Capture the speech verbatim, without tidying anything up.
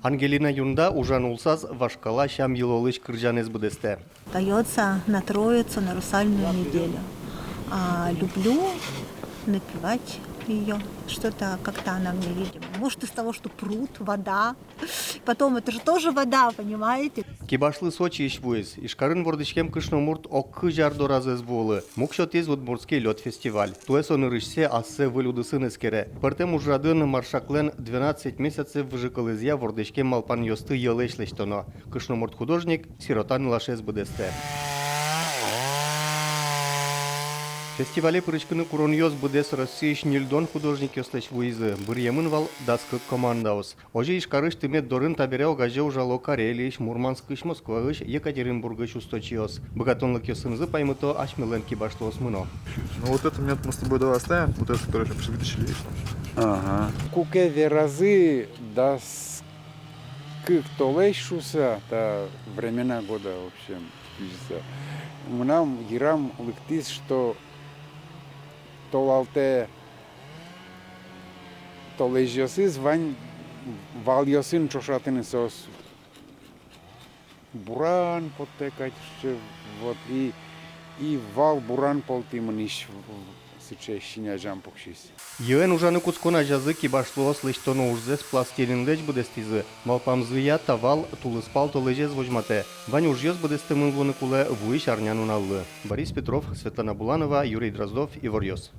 Ангелина Юнда ужан улсаз вашкала сям-йылолысь кырӟанэз быдэстэ. Поётся на Троицу, на русальную неделю. А люблю напевать её. Что-то как-то она мне, видимо, может, из того, что пруд, вода. Потом это же тоже вода, понимаете? Кибашлы Сочиысь вуиз. Ижкарын вордӥськем кышномурт ог кызь ар доразы ӧз вуылы. Муг сётӥз Удмуртский лёд фестиваль. Туэ со нырысьсэ ассэ выль удысын эскере. Пӧртэм ужрадын Маршаклэн «Двенадцать месяцев» выжыкылызъя вордӥськем малпанъёсты йӧлэсь лэсьтоно. Кышномурт художник сирота нылашез быдэстэ. Фестивале пыриськыны куронъёс быдэс Россиысь ньыльдон художникъёслэсь вуизы. Быръемын вал дас кык командаос. Озьы Ижкарысь тымет дорын табере огазе ужало Карелиысь, Мурманскысь, Москваысь, Екатеринбургысь усточиос. Быгатонлыкъёсынызы паймыто асьмелэн кибашлыосмы но. Ну вот это, мы с тобой давай оставим, вот это, которое сейчас вытащили. Ага. Куке веразы, дас кык толэзь шуыса, та времена года, в общем, пишется. Мынам йырам лыктӥз, что толалтэ толэзьёсыз вань валъёсын ӵошатыны, соос буран потэ кадь, вот, и, и вал буран пӧлтӥ мынӥсь, сыӵе син азям пуксиз. Йӧэн ужаны кутскон азязы кибашлыос лэсьтоно ужзэс пластилинлэсь быдэстӥзы. Малпамзыя, та вал тулыспал толэзез возьматэ. Вань ужъёс быдэстэмын луыны кулэ вуись арнянуналлы. Борис Петров, Светлана Буланова, Юрий Дроздов, «Иворъёс».